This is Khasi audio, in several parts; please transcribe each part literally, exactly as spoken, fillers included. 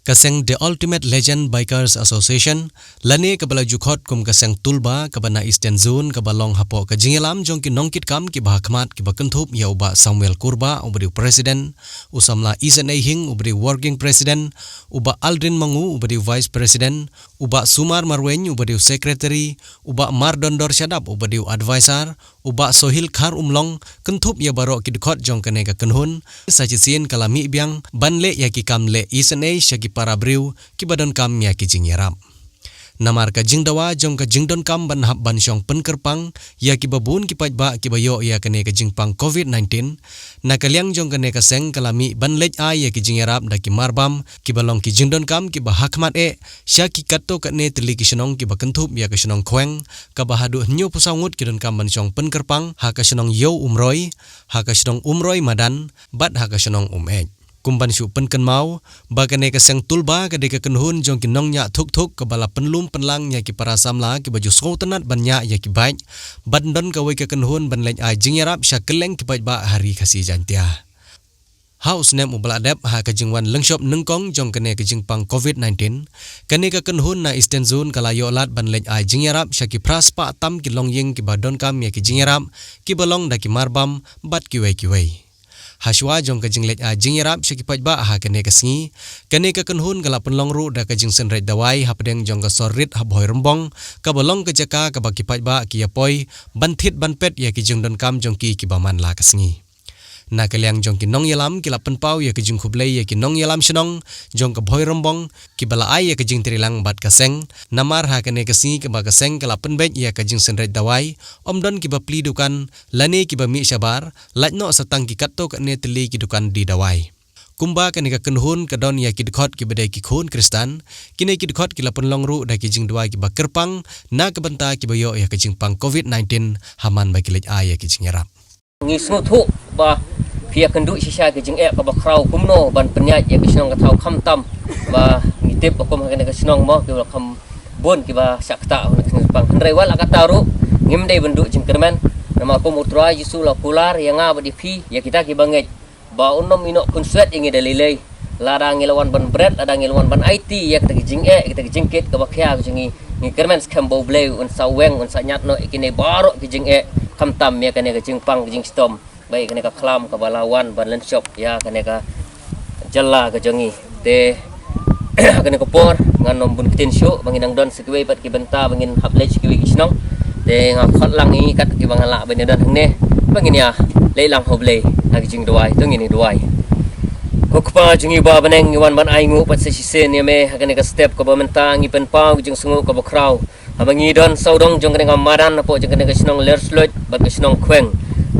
Ka seng The Ultimate Legend Bikers Association, lane kaba la ju khot kum ka seng Tulba kaba na Eastern Zone, kaba long hapoh ka jingïalam jong ki nongkitkam kiba hakhmat kiba kynthup ïa u Bah Samuel Kurbah uba dei u President, u samla Isynei Hing uba dei u Working President, u Bah Aldrin Mangu uba dei u Vice President, u Bah Sumar Marwein uba dei u Secretary, u Bah Mardondor Shadap uba dei u Advisor, u Bah Sohil Kharumlong, kynthup ïa baroh ki dkhot jong kane ka kynhun, sa shisien ka la mih biang ban leh ïa ki kam leh isynei sha ki para briew kiba donkam ïa ki jingïarap. Namar ka jingdawa jong ka jingdonkam ban hap ban shong pynkyrpang ïa kiba bun ki paidbah kiba ïoh ïa kane ka jingpang covid nineteen, na ka liang jong kane ka seng ka la mih ban leit ai ïa ki jingïarap da ki marbam kiba long ki jingdonkam kiba hakhmat eh sha ki katto katne tylli ki shnong kiba kynthup ïa ka shnong Khweng, kaba haduh hynñiewphew saw ngut ki donkam ban shong pynkyrpang ha ka shnong Ïew Umroi, ha ka shnong Umroi Madan, bad ha ka shnong Umeit. Kum ban shu pynkynmaw ba kane ka seng Tulba ka dei ka kynhun jong ki nongñiah thuk thuk kaba la pynlum pynlang ïa ki para samla kiba ju sngewtynnat ban ñiah ïa ki bike, bad don kawei ka kynhun ban leit ai jingïarap sha kylleng ki paidbah ha ri Khasi Jaiñtia. Ha u snem uba la dep, ha ka jingwan lyngshop nyngkong jong kane ka jingpang covid nineteen, kane ka kynhun na Eastern Zone ka la ïoh lad ban leit ai jingïarap sha ki phra spah tam ki longïing kiba donkam ïa ki jingïarap kiba long da ki marbam bad kiwei kiwei. Hashwa jong ka jingleit ai jingïarap sha ki paidbah ha kane ka sngi, kane ka kynhun ka la pynlong ruh da ka jingsynreit dawai hapdeng jong ka sor rit ha Bhoirymbong, kaba long ka jaka kaba ki paidbah ki ïa poi ban thied ban peit ïa ki jingdonkam jong ki kiba man la ka sngi. Na ka liang jong ki nongïalam ki la pynpaw ïa ka jingkhublei ïa ki nongïalam shnong jong ka Bhoirymbong kiba la ai ïa ka jingtreilang bad ka seng, namar ha kane ka sngi kaba ka seng ka la pynbeit ïa ka jingsynreit dawai, ym don kiba plie dukan lane kiba mih shabar, lait noh sa tang ki katto katne tylli ki dukan die dawai. Kumba kane ka kynhun ka don ïa ki dkhot kiba dei ki khun Khristan, kine ki dkhot ki la pynlong ruh da ki jingduwai kiba kyrpang na ka bynta kiba ïoh ïa ka jingpang covid nineteen ha man ba ki leit ai ïa ki jingïarap. Ngi sngewthuh ba phi ïakynduh shisha ki jingeh kaba khraw kumno ban pynïaid ïa ka shnong ka thaw, khamtam ba ngi tip ba kum ha kane ka shnong mo ki la kham bun kiba shah ktah ha kane ka shnong. Hynrei wat la katta ruh ngim dei ban duh jingkyrmen, namar kum U Trai Jisu la kular ïa nga bad ïa phi, ïa kita kiba ngeit, ba un ym ïehnoh khunswet ïa ngi da lei lei. Lada ngi la wan ban bret, lada ngi la wan ban aiti ïa kita ki jingeh, ïa kita ki jingkit kaba khia ka jong ngi, ngi kyrmen skhem ba U Blei un sa weng, un sa ñiad noh ïa kine baroh ki jingeh, khamtam ïa kane ka jingpang ka jingshitom, ba ïa kane ka khlam kaba la wan ban lynshop ïa kane ka jylla ka jong ngi. Te ha kane ka por ngan ym bun ktien shuh, ba ngin nang don sa kiwei pat ki bynta ba ngin hap leit sha kiwei ki shnong. Te nga khot lang ïa ngi kat kiba nga lah ban ïadon hangne, ba ngin ïa leit lang ha U Blei ha ki jingduwai. To ngin ïa duwai. Ko Kpa jong ngi ba ha bneng, ngi wan ban ainguh pat sa shisien ïa me ha kane ka step kaba mynta, ngi pynpaw ki jingsngewnguh kaba khraw haba ngi don sawdong jong kane ka madan hapoh jong kane ka shnong Lersluit bad ka shnong Khweng.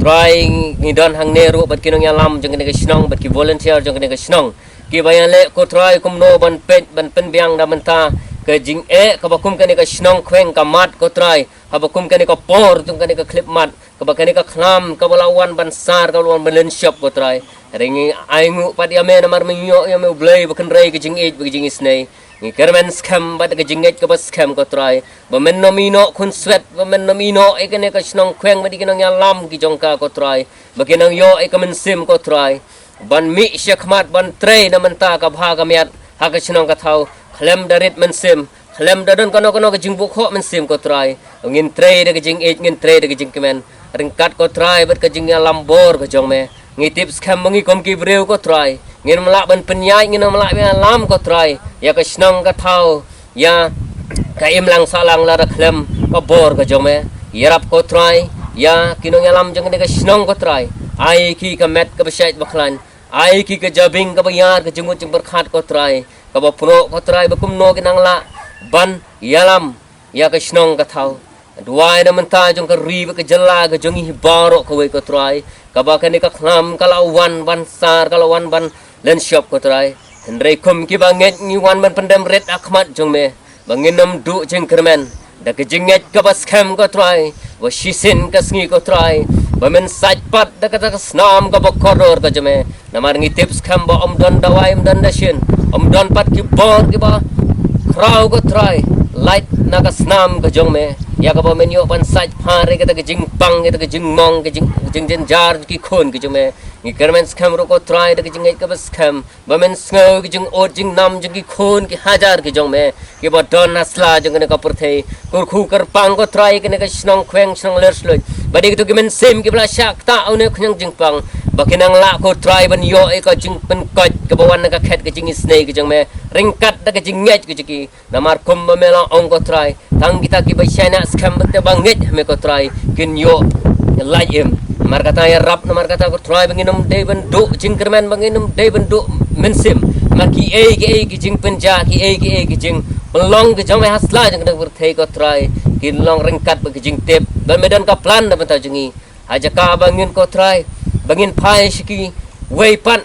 Trai, ngi don hangne ruh bad ki nongïalam jong kane ka shnong bad ki volunteer jong kane ka shnong, kiba ïaleh, ko Trai, kumno ban peit ban pynbiang da mynta ka jingeh kaba kum kane ka shnong Khweng ka mad, ko Trai, haba kum kane ka por jong kane ka khyllipmat, kaba kane ka khlam kaba la wan ban sar, kaba la wan ban lynshop, ko Trai. Hynrei ngi ainguh pat ïa me, namar me ngi ïoh ïa me U Blei ba kynrei ka jingïeit bad ka jingisynei. Ngi kyrmen skhem bad ka jingngeit kaba skhem, ko Trai, ba men ym ïehnoh khunswet, ba men ym ïehnoh ïa kane ka shnong Khweng bad ïa ki nongïalam ki jong ka, ko Trai, ba kin nang ïoh ïa ka mynsiem, ko Trai, ban mih shakhmat ban trei na bynta ka bha ka miat ha ka shnong ka thaw, khlem da rit mynsiem, khlem da don kano kano ka jingbukhoh mynsiem, ko Trai. Ngin trei da ka jingïeit, ngin trei da ka jingkmen ryngkat, ko Trai, bad ka jingïalam bor ka jong me. Ngi tip skhem ba ngi kum ki briew, ko Trai, ngin ym lah ban pynïaid, ngin ym lah ban ïalam, ko Trai, ïa ka shnong ka thaw, ïa ka imlang sahlang lada khlem ka bor ka jong me. Ïarap, ko Trai, ïa ki nongïalam jong kane ka shnong, ko Trai, ai ki ka met kaba shait ba khlaiñ, ai ki ka jabieng kaba ïar, ka jingmut jingpyrkhat, ko Trai, kaba pynnoh, ko Trai, ba kumno kin nang lah ban ïalam ïa ka shnong ka thaw. Duwai na bynta jong ka ri bad ka jylla ka jong ngi hi baroh kawei, ko Trai, kaba kane ka khlam ka la wan ban sar, ka la wan ban lynshop, ko Trai. Hynrei kum kiba ngeit ngi wan ban pyndem rit ha khmat jong me, ba ngin ym duh jingkyrmen, da ka jingngeit kaba skhem, ko Trai, ba shisien ka sngi, ko Trai, ba men sait pat da kata ka snam kaba kordor ka jong me. Namar ngi tip skhem ba ym don dawai, ym don dashin, ym don pat ki bor kiba khraw, ko Trai, lait na ka snam ka jong me. Ïa kaba men ïoh ban sait phar ïa kata ka jingpang, ïa kata ka jingmong, ka jing, ka jingjynjar ki khun ki jong me. Ngi kyrmen skhem ruh ko Trai da ka jingngeit kaba skhem ba men sngew ka jingud jingnam jong ki khun ki hajar ki jong me, kiba don ha sla jong kane ka pyrthei. Kyrkhu kyrpang ko Trai kane ka shnong khweng shnong Lersluid, ba dei kito ki mynsiem kiba la shah ktah ha une u khñiang jingpang, ba kin nang lah ko Trai ban ïoh ïa ka jingpynkhuid kaba wan na ka khet ka jingisynei ka jong me ryngkat da ka jingngeit ka jong ki. Namar kumba me la ong ko Trai, tang kita kiba shaniah skhem bad te ba ngeit ha me ko Trai, kin ïoh lait im. Namar kata ïarap, namar kata ko Trai, ba ngin ym dei ban duh jingkyrmen, ba ngin ym dei ban duh mynsiem. Namar kiei kiei ki jingpynjah, kiei kiei ki jingpynlong ki jong me ha sla jong kane ka pyrthei ko Trai, kin long ryngkat bad ki jingtip. Don me don ka plan na bynta jong ngi. Ha jaka ba ngin ko Trai, ba ngin phai sha kiwei pat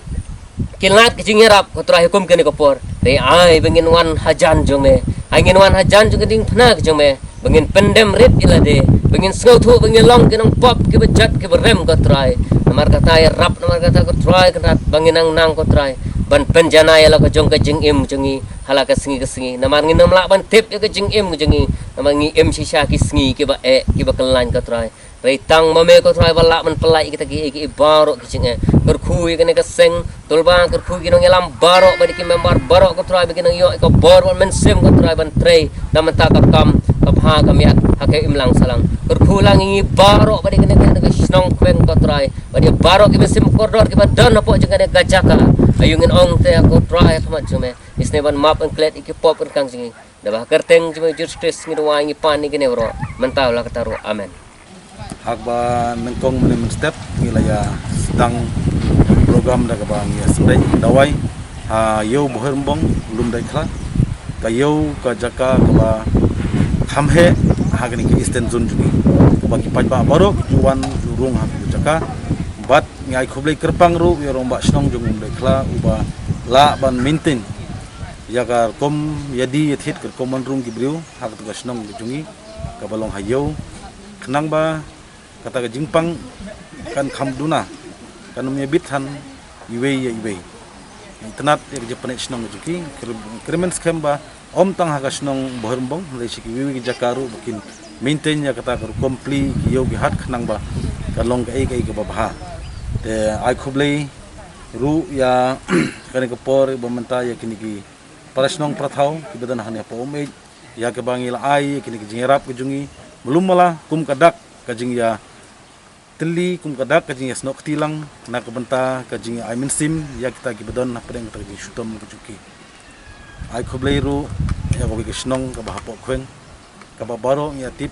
ki lad ki jingïarap ko Trai ha kum kane ka por. Te ai ba ngin wan hajan jong me. Ai ngin wan hajan jong ka diengphna ka jong me, ba ngin pyndem rit ïa lade, ba ngin sngewthuh ba ngin long ki nongpop kiba jot kiba rem ko Trai. Namar kata ïarap, namar kata ko Trai Kynrad, ba ngin nang nang ko Trai ban pynjanai ïa la ka jong ka jingim jong ngi ha la ka sngi ka sngi. Namar ngin ym lah ban tip ïa ka jingim ka jong ngi. Namar ngi im shisha ki sngi kiba eh kiba kyllain ko Trai. Hynrei tang ma me ko Trai ba lah ban pyllait ïa kita kiei kiei baroh ki jingeh. Kyrkhu ïa kane ka seng Tulba, kyrkhu ïa ki nongïalam baroh, bad ïa ki member baroh ko Trai, ba kin nang ïoh ïa ka bor bad mynsiem ko Trai ban trei na bynta ka kam ka bha ka miat ha ka imlang sahlang. Kyrkhu lang ïa ngi baroh, bad ïa kane ka shnong khweng ko Trai, bad ïa baroh ki mynsiem kordor kiba don hapoh jong kane ka jaka. Aïu ngin ong te ko Trai ha khmat jong me. Isynei ban map ban klet ïa ki pop ryngkang jong ngi. Da ba ha ka kyrteng jong me Jisu Khrist ngi duwai ngi pan ïa kane baroh. Mynta la kata ruh. Amen. Haba nyngkong mynne mynstep ngi la ïa sdang program da kaba ngi ïa sdang dawai ha ïew Bhoirymbong, Lumdaitkhla. Ka ïew ka jaka kaba kham heh ha kane ka Eastern Zone jong ngi. Kaba ki paidbah baroh ki ju wan ju rung ha ka jaka. Bad ngi ai khublei kyrpang ruh ïa u rangbah shnong jong Lumdaitkhla uba lah ban maintain ïa ka rukom ïa die ïa thied ka rukom wanrung ki briew ha kata ka shnong ka jong ngi kaba long ha ïew, khnang ba kata ka jingpang kan kham duna, kan ym ïa bit than iwei ïa iwei. Itynnad ïa ka jingpyni shnong ka jong ki, kyrmen skhem ba ym tang ha ka shnong Bhoirymbong, hynrei sha kiwei ki jaka ruh ba kin maintain ïa kata ka rukom plie ki ïew ki hat khnang ba kan long kaei kaei kaba bha. Te ai khublei ruh ïa kane ka por ba mynta ïa kine ki para shnong para thaw kiba don hangne hapoh Umeit, ïa kaba ngi la ai ïa kine ki jingïarap ka jong ngi, mlum mala kum ka dak ka jingïatylli, kum ka dak ka jingïasnoh kti lang na ka bynta ka jingïa ai mynsiem ïa kita kiba don hapdeng kata ka jingshitom ka jong ki. Ai khublei ruh ïa kawei ka shnong kaba hapoh Khweng, kaba baroh ngi ïa tip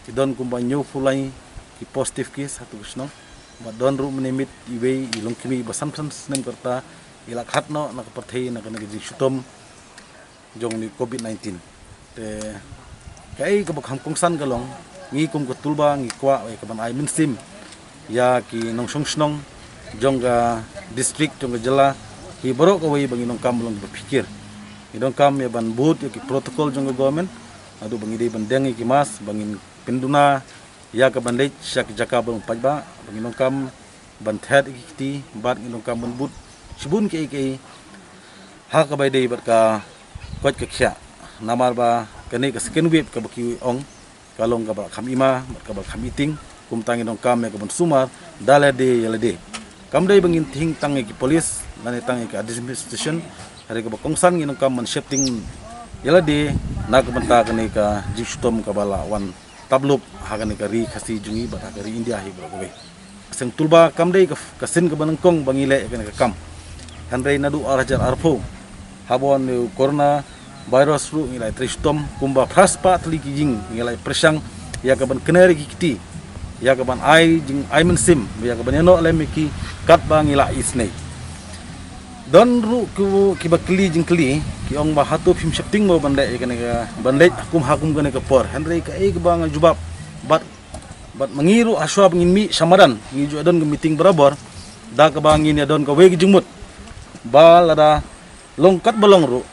ki don kumba hynñiewphew lai ki positive case ha katu ka shnong. Ba don ruh mynne miet iwei i longkmie ba san phew san snem ka rta i la khat noh na ka pyrthei na kane ka jingshitom jong une u Covid nineteen. Te kaei kaba kham kongsan ka long, ngi kum ka Tulba ngi kwah ïa kaban ai mynsiem ïa ki nongshong shnong jong ka district jong ka jylla, ki baroh kawei ba ngi donkam ba long kiba phikir. Ngi donkam ïa ban bud ïa ki protocol jong ka government, naduh ba ngi dei ban deng ïa ki mask, ba ngin pynduna ïa kaban leit sha ki jaka ba long paidbah, ba ngi donkam ban thied ïa ki kti, bad ngi donkam ban bud shibun kiei kiei ha kaba ïadei bad ka koit ka khiah. Namar ba kane ka second wave kaba ki ong ka long kaba kham ima bad kaba kham iting, kumta ngi donkam ïa kaban sumar da lade ïa lade. Kam dei ba ngin thied tang ïa ki police lane tang ïa ki administration, hynrei kaba kongsan ngi donkam ban sheptieng ïa lade na ka bynta kane ka jingshitom kaba la wan taplup ha kane ka ri Khasi jong ngi bad ha ka ri India hi baroh kawei. Seng Tulba kam dei ka, ka sien kaba nyngkong ba ngi leh ïa kane ka kam. Hynrei naduh ar hajar arphew, haba wan u corona virus ruh ngi la ïatrei shitom kumba phra spah tylli ki ïing ngi la ïa pyrshang ïa kaban kner ïa ki kti, ïa kaban ai jingai mynsiem, ïa kaban ïanoh lem ïa ki katba ngi la isynei. Don ruh ki, kiba kylli jingkylli, ki ong ba hato phim sheptieng mo ban leh ïa kane ka, ban leh ha kum, ha kum kane ka por. Hynrei kaei kaba nga jubab bad, bad ma ngi ruh hashwa ba ngin mih sha madan, ngi ju ïa don ka meeting barabor da kaba ngin ïa don kawei ka jingmut ba lada long katba long ruh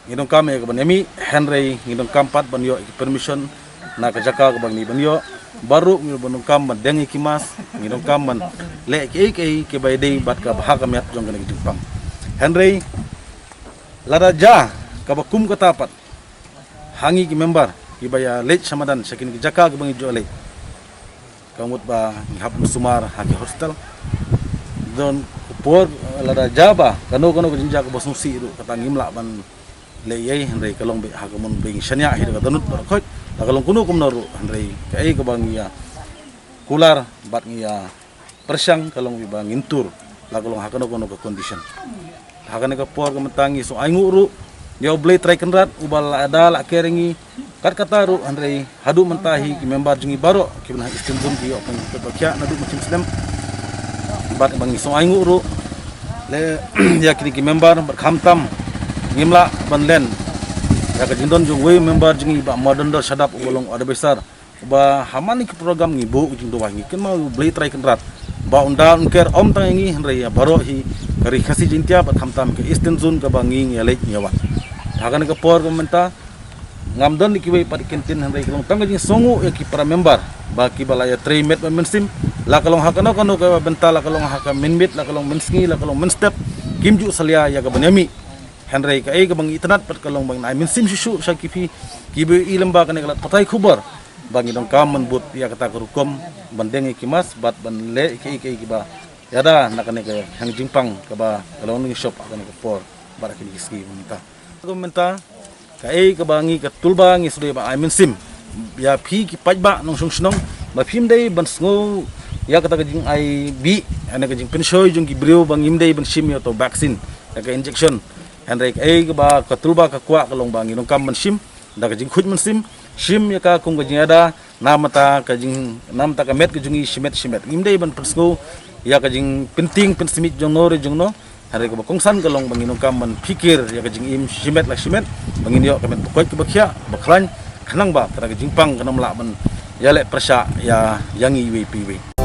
ngi donkam ïa kaban ïa mih, hynrei ngi donkam pat ban ïoh ïa ki permission na ka jaka kaba ngi ban ïoh. Baroh ngi ruh ban donkam ban deng ïa ki mask, ngi donkam ban leh kiei kiei kiba ïadei bad ka bha ka miat jong kane ka jingpang. Hynrei lada jia kaba kum kata pat ha ngi ki member, kiba ïa leit sha madan sha kine ki jaka kiba ngi ju leit. Ka mut ba ngi hap sumar ha ki hostel. Don por lada jia ba kano kano ka jingjia kaba sngewsih ruh kata ngim lah ban leh ei, hynrei ka long beit ha ka mon ba ngi shaniah hi da ka dohnud baroh khoit. La ka long kumno kumno ruh, hynrei kaei kaba ngi ïa kular bad ngi ïa pyrshang ka long beit ba ngin tur, la ka long ha kano kano ka condition. Ha kane ka por ka mynta ngi sngew ainguh ruh ïa U Blei Trai Kynrad uba la da la ker ïa ngi. Kat kata ruh, hynrei haduh mynta hi ki member jong ngi baroh kiba na Eastern Zone ki ïoh pynbeit bakhiah naduh mynsiem snem. Bad ba ngi sngew ainguh ruh leh ïa kine ki member bad khamtam ngim lah ban len ïa ka jingdon jong uwei u member jong ngi, Bah Madondor Shadap uba long advisor. Ba ha man ki program ngi buh ka jingduwai, ngi kynmaw U Blei Trai Kynrad ba un da un ker ym tang ïa ngi hynrei ïa baroh hi ka Ri Khasi Jaiñtia bad khamtam ka Eastern Zone kaba ngi ngi ïa leit ngi ïa wan. Ha kane ka por ka mynta ngam don kiwei pat ki kyntien, hynrei ka long tang ka jingsngewnguh ïa ki para member ba kiba la ïatrei met bad mynsiem, la ka long ha kano kano ka bynta, la ka long ha ka mynmiet, la ka long mynsngi, la ka long mynstep, kim ju salia ïa ka ban ïa mih. Hynrei kaei kaba ngi itynnad pat ka long ba ngin ai mynsiem shuh shuh sha ki phi kiba ïohi lyngba kane ka lad pathai khubor ba ngi donkam ban bud ïa kata ka rukom ban deng ïa ki mask bad ban leh ïa kiei kiei kiba ïada na kane ka jingpang kaba ka long ngi shop ha kane ka por bad ha kine ki sngi mynta. Ka mynta kaei kaba ngi ka tulba ngi sdei ba ai mynsiem ïa phi ki paidbah nongshong shnong ba phim dei ban sngew ïa kata ka jingai bih, ane ka jingpynshoi jong ki briew ba ngim dei ban shim ïa uto u vaccine, ïa ka injection. Hynrei kaei kaba ka tulba ka kwah ka long ba ngi donkam ban shim da ka jingkhuid mynsiem, shim ïa ka kum ka jingïada namar ka jing namar ka met ka jong ngi shimet shimet. Ngim dei ban pynsngew ïa ka jingpyntieng pynsmiej jong no re jong no. Hynrei kaba kongsan ka long ba ngi donkam ban phikir ïa ka jingim shimet la shimet ba ngin ïoh ka met ba koit kaba khiah ba khlaiñ khnang ba kata ka jingpang kan ym lah ban ïaleh pyrshah ïa ïa ngi iwei pa iwei.